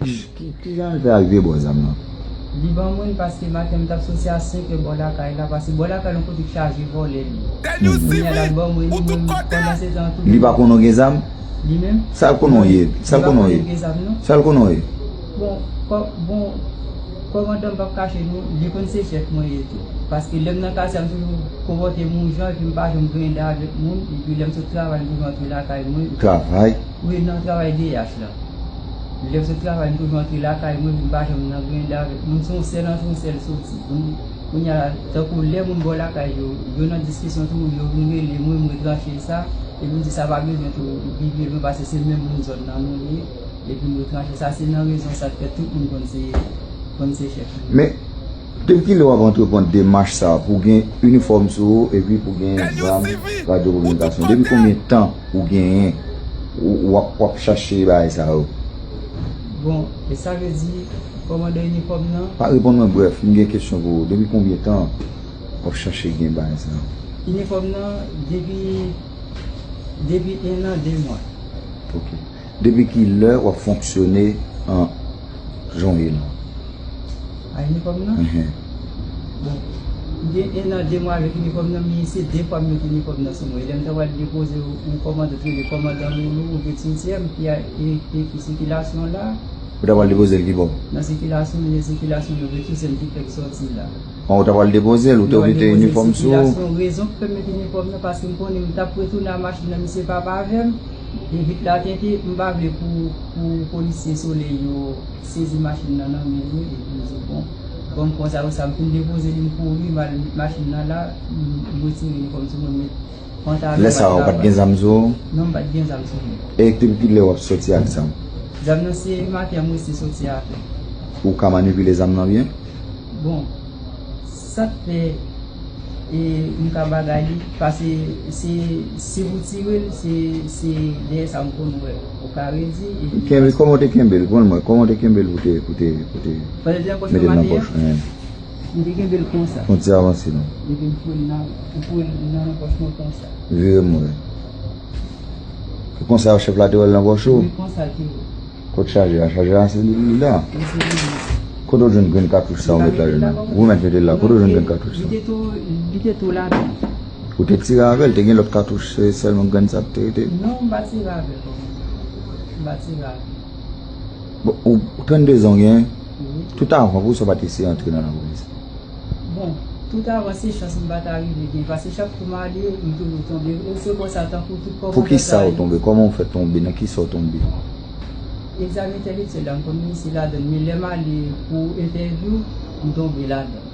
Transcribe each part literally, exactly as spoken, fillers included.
Ki, ki jan l fè arive ba w zam nan? Li ban mwen l paske maten m t ap soti a senk è bò lakay la, paske bò lakay la yon kote k chaje vòlè li. Kounye a l al ban mwen li, mwen pandan se tan tou. Li pa konnen w gen zam? Li menm? Sa l konnen w ye? Sa l konnen w ye? Li pa konnen m gen zam non. Sa l konnen w ye? Bon, kò, bon, kòmandan m p ap kache nou, li konn se chèf mwen ye tou. Paske lè m nan katye a, m toujou konpòte m yon jan, epi m pa janm grende avèk moun, epi lè m sot travay, m toujou antre lakay mwen. Travay? Wi, nan travay D H la. Lè m sot travay, m toujou antre lakay mwen, m pa janm nan grende avèk moun. Se yon sèl antre, yon sèl soti. Kounye, kounye a, tankou lè moun bò lakay yo, yo nan diskisyon tou, yo vin rele mwen, m retranche sa, epi m di sa pa bezwen tou rive lwen, paske se menm moun zòn nan nou ye, epi m retranche sa, se nan rezon sa k fè tout moun konn se, konn se chèf mwen. Men, depi kilè w ap antreprann demach sa a pou w gen inifòm sou ou epi pou w gen zam radyo kominikasyon? Depi konbyen tan ou genyen, ou, w ap, w ap chache bagay sa yo? Bon, e sa vle di, kòmandan inifòm nan? Pa reponn mwen brèf, m gen kesyon pou ou. Depi konbyen tan w ap chache gen bagay sa yo? Inifòm nan, depi, depi en an, de mwa. Ok. Depi kilè w ap fonksyone an jan w ye la? A inifòm nan? Enhen. Bon, m gen en an, de mwa avèk inifòm nan, men se de fwa m met inifòm nan sou mwen. Lè m ta pral depoze yon kòmand, yo rele kòmandan Loulou, ou gen sityèm ki a, e, e ki sikilasyon la. Ou ta pral depoze l ki bò? Nan sikilasyon, men sikilasyon yo retouse m ki fè m sòti la. Bon, ou ta pral depoze l, ou te oblije te inifòm sou ou? Rezon ki fè m met inifòm nan, paske m konnen m t ap retounen a machin nan, misye pa avè m. E vit la tenten, m pa vle pou, pou polisye Solèy yo sezi machin nan nan men mwen, epi m di, bon, bon, m konsa, konsa, m fin depoze li, m kouri, m al met machin nan la, m, m retire inifòm sou mwen, m met pantalon. Lè sa a, ou pa t gen zam sou ou? Non, m pa t gen zam sou mwen. E depi kilè w ap sòti ak zam? Zam nan se maten an m resi soti atè. Ou ka manipile zam nan byen? Bon, sa k fè, e, m ka bagay li, paske se, se pou tire l, se, se dèyè sa m konn wè. Ou ka redi, epi. Kenbe, kòman w te kenbe l? Bon, mwen, kòman w te kenbe l pou te, pou te, pou te mete l nan pòch? Pandan te nan kòch nan maten an? M te kenbe l konsa. Yon ti avanse non. Epi m foure l nan, m foure l nan, nan pòch mwen konsa. Vire m wè. Konsa chèf la te wè l nan pòch ou? Wi, konsa l te wè. Kot chaje a? Chaje a se li, li la. Wi, se li menm. Kote w jwenn grenn katouch sa ou met ladan nan? Ou mèt mete l la. Kote w jwenn grenn katouch sa? Li te tou, li te tou ladan. Ou te tire avè l, te gen lòt katouch, se sèlman grenn sa k te rete? Non, m pa tire avè l, kòmandan. M pa tire avè l. Bon, ou, ou trannde zan w genyen? Wi. Tout avan, poukisa w pa t eseye antre nan lapolis? Bon, tout avan se chans m pa ta rive genyen, paske chak kou m ale, m toujou tonbe. E se konsa, tankou tout kòmandan sa yo. Poukisa w tonbe? Kòman w fè tonbe? Nan kisa w tonbe? Egzamen entèlektyèl la, m konn reyisi ladan l, men lè m ale pou entèvyou, m tonbe ladan l.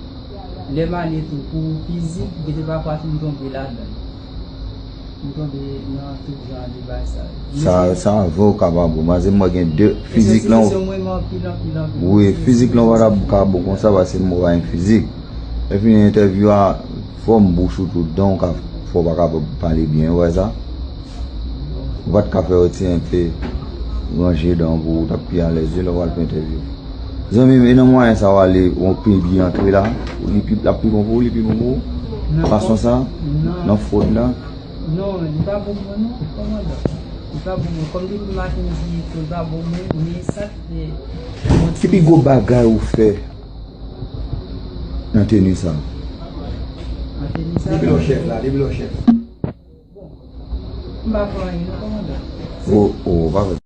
Lè m ale tou pou fizik, gen de pafwa tou m tonbe ladan l. M tonbe nan tout jan de bagay sa yo. Sa, sa avè w ka pa bon. Paske m wè gen de fizik lan. Wi, fizik lan w pa t ap ka bon konsa paske m wè w pa gen fizik. Epi entèvyou a, fòm bouch ou tou, dan w ka, fò w pa kapab pale byen, ou wè sa? Ou pa t ka fè yon ti enpe ranje dan w pou w t ap pi alèz wi lè w al fè entèvyou. Zanmi m, e nan mwayen sa w ale, w pi byen antre la, li pi, l ap pi bon pou ou, li pi bon pou ou? Fason sa? Nan fwod la? Non, li pa bon mwen non, kòmandan. Li pa bon mwen. Kòm depi maten m di tou, li pa bon mwen, men sa k fè. Ki pi gwo bagay ou fè nan teni sa? Nan teni sa? Depi lè w chèf la, depi lè w chèf. Bon, m pa fè anyen non, kòmandan. O, o, pa fè.